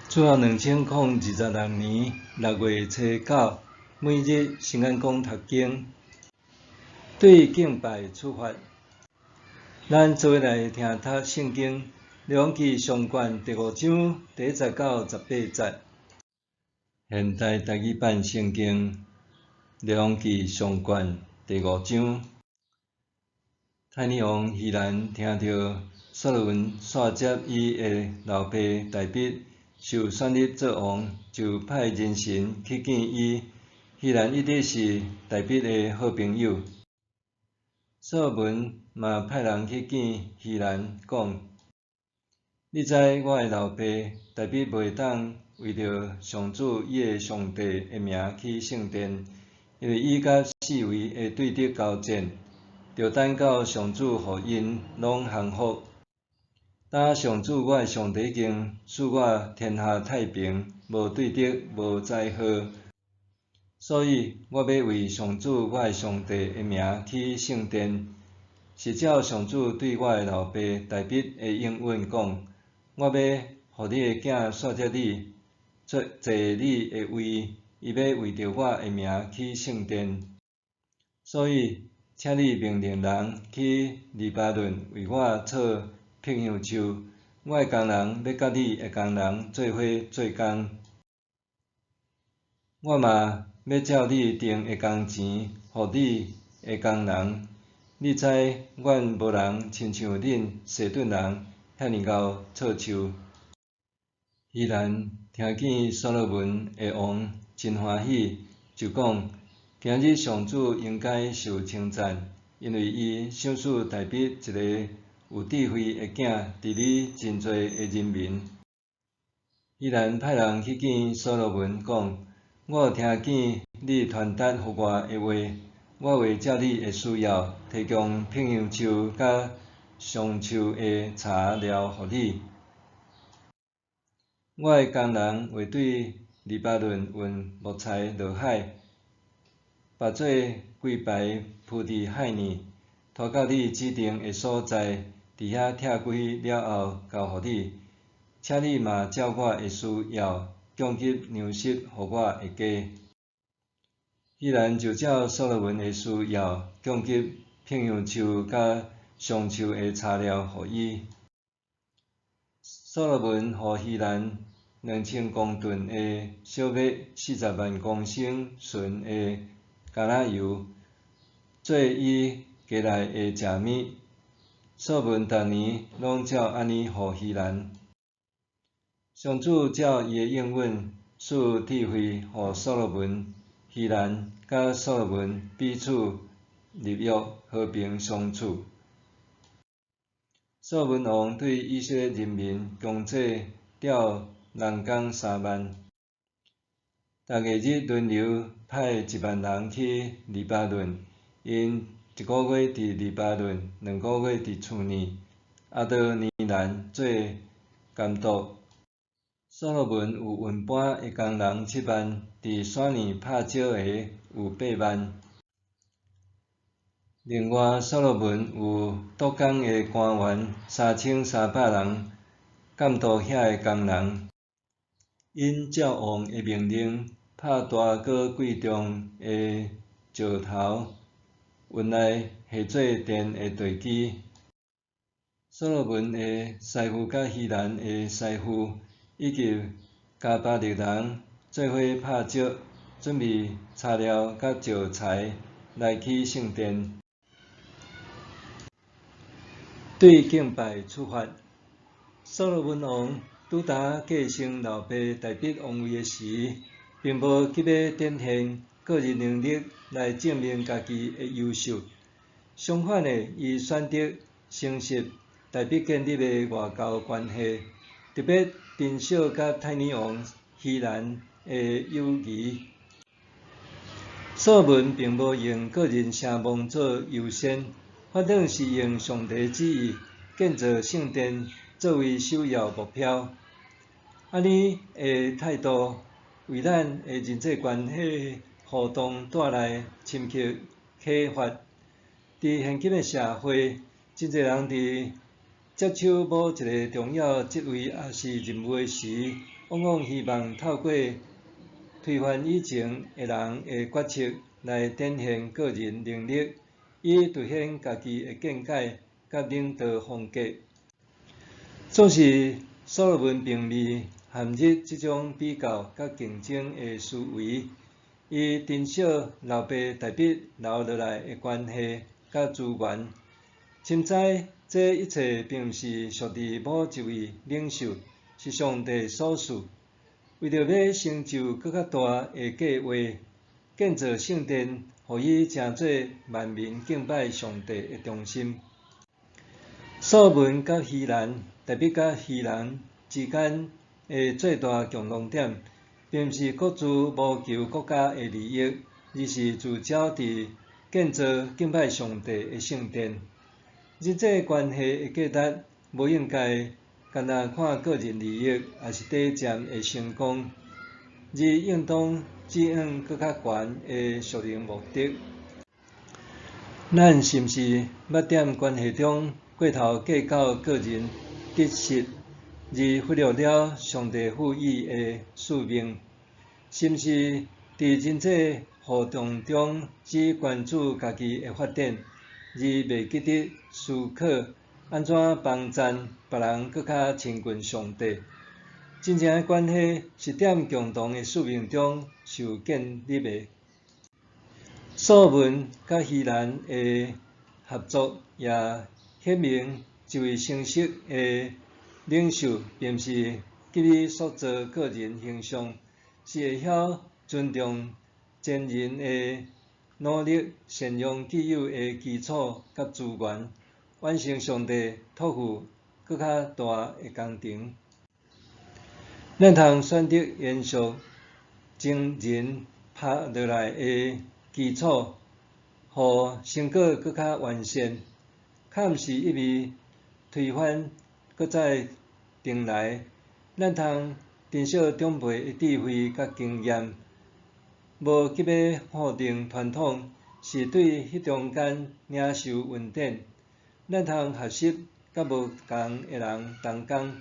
主後2026年6月初九，每日聖安講讀經，對敬拜出發。咱做伙來聽讀聖經，列王紀上卷第五章第一節到18節。現代台語版聖經，列王紀上卷第五章。泰尼王希蘭聽著所羅門煞接伊的老爸大衛受選立做王，就派人臣去見伊。希蘭一直是大衛的好朋友。所羅門嘛派人去見希蘭，講：你知我的老爸大衛袂當為著上主伊的上帝的名起聖殿，因為伊佮四圍的對敵交戰，著等到上主予𪜶攏降服。今上主我的上帝已經賜我天下太平，無對敵，無災禍，所以我欲為上主我的上帝的名起聖殿，是照上主對我的老爸大衛的應允講：我欲予你的囝煞接你，坐你的位，伊欲為著我的名起聖殿。所以，請你命令人去黎巴嫩為我採柏香樹，我的工人欲佮你的工人做伙做工。我嘛欲照你定的工錢，予你的工人。你知阮無人親像恁西頓人遐爾𠢕採樹。希蘭聽見所羅門的王真歡喜，就講：今日上主應該受稱讚，因為伊賞賜大衛一个有智慧的囝治理真濟的人民。希蘭派人去見所羅門，講：我有聽見你傳達予我的話，我會照你的需要，提供柏香樹佮松樹的柴料予你。我的工人會對黎巴嫩運木材落海，縛做規排鋪佇海爾，拖到你指定的所在，佇遐拆開了後交予你。請你嘛照我的需要，供給糧食予我的家。希蘭就照所羅門的需要，供給柏香樹佮松樹的柴料予伊。所羅門予希蘭2000公噸的小麥，40萬公升純的橄欖油，做伊家內的食物。所羅門逐年攏照按呢予希蘭。上主照伊的應允，賜智慧予所羅門、希蘭佮所羅門彼此立約和平相處。所羅門王對以色列人民強制調人工3萬，逐月日輪流派1萬人去黎巴嫩，𪜶一个月佇黎巴嫩，2個月佇厝內。亞多尼蘭做監督。所羅門有運搬的工人7萬，佇山爾拍石的有8萬。另外，所羅門有督工的官員3300人，監督遐个工人。𪜶照王的命令，拍大閣貴重的石頭，運來下做殿的地基。所羅門的師傅佮希蘭的師傅，以及迦百勒人做伙拍石，準備柴料佮石材來起聖殿。對敬拜出發。所羅門王拄焦繼承老爸大衛王位的時，並無急欲展現個人能力來證明家己的優秀。相反的，伊選擇誠實大衛建立的外交關係，特別珍惜佮泰尼王希蘭的友誼。所羅門並無用個人聲望做優先，反倒是用上帝旨意建造聖殿作為首要目標。按呢的態度，為咱的人際關係互動帶來深刻啟發。佇現今的社會，真濟人佇接手某一个重要职位抑是任务时，往往希望透过推翻以前的人的决策来展现个人能力，以凸显家己的见解佮领导风格。总是所罗门并未陷入这种比较佮竞争的思维，伊珍惜老爸大卫留落来的关系佮资源，深知这一切并毋是属伫某一位领袖，是上帝所赐。为著欲成就阁较大的计划，建造圣殿，予伊成做万民敬拜上帝的中心。所罗门佮希兰，大卫佮希兰之间的最大共同点，并毋是各自谋求国家的利益，而是聚焦伫建造敬拜上帝的圣殿。人际关系的价值，无应该干焦看个人利益，抑是短暂的成功，而应当指向阁较悬的属灵目的。咱是毋是捌踮关系中过头计较个人得失，而忽略了上帝赋予的使命？是毋是伫人际互动中只关注家己的发展，而袂记得思考按怎帮赞别人阁较亲近上帝？真正的关系是踮共同的使命中受建立的。所罗门佮希兰的合作也显明，一位成熟的领袖，并毋是急于塑造个人形象，是会晓尊重前人的努力，善用既有的基础佮资源，完成上帝托付阁较大的工程。咱通选择延续前人拍落来的基础，予成果阁较完善，较毋是一味推翻，阁再重来。咱通珍惜长辈的智慧佮经验，无急欲否定传统，是对彼中间领受恩典。咱通学习佮无仝的人同工，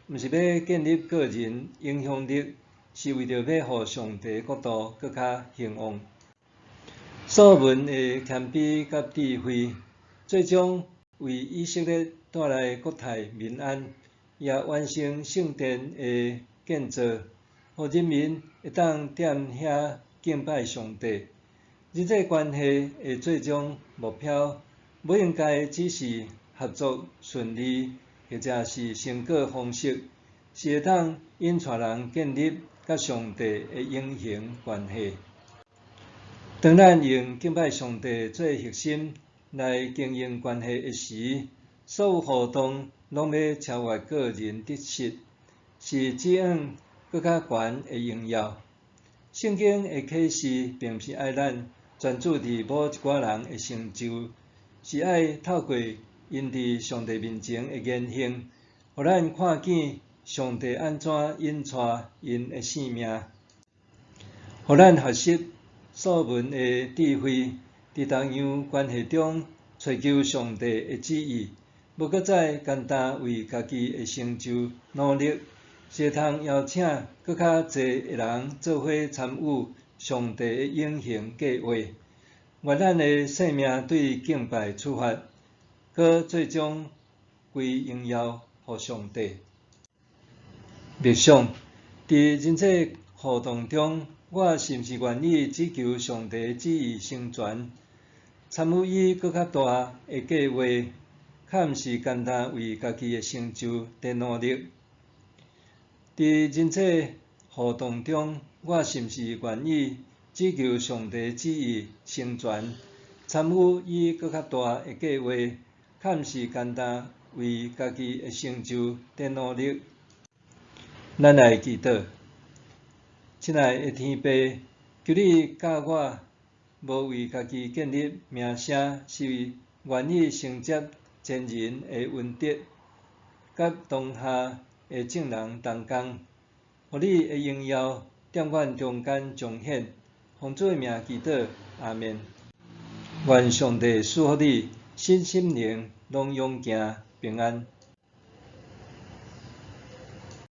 毋是欲建立个人影响力，是为著欲予上帝国度阁较兴旺。所罗门的谦卑佮智慧，最终为以色列带来国泰民安，也完成圣殿的建造，予人民会当踮遐敬拜上帝。人际关系的最终目标，无应该只是合作顺利，或者是成果丰硕，是会当引带人建立佮上帝的永恒关系。当咱用敬拜上帝做核心来经营关系的时，所有互动拢欲超越个人得失，是指向阁较悬的荣耀。圣经的启示并毋是爱咱专注伫某一寡人的成就，是爱透过𪜶伫上帝面前的言行，予咱看见上帝按怎引带𪜶的生命，予咱学习所罗门的智慧，伫同样关系中揣求上帝的旨意，无阁再干焦为家己的成就努力，是会通邀请阁较济的人做伙参与上帝的永恒计划。愿咱的生命对敬拜出发，阁最终归荣耀予上帝。默想，伫人际互动中，我是毋是愿意只求上帝旨意成全，参与伊阁较大的计划，较毋是干焦为家己的成就伫努力？伫人际互动中，我是毋是愿意只求上帝旨意成全，参与伊阁较大的计划，较毋是干焦为家己的成就伫努力？咱来祈祷。亲爱的天父，求你教我无为家己建立名声，是愿意承接前人的恩德，佮当下的众人同工，予你的荣耀踮阮中间彰显。奉主的名祈祷，阿们。愿上帝赐福你，身心灵拢勇健平安。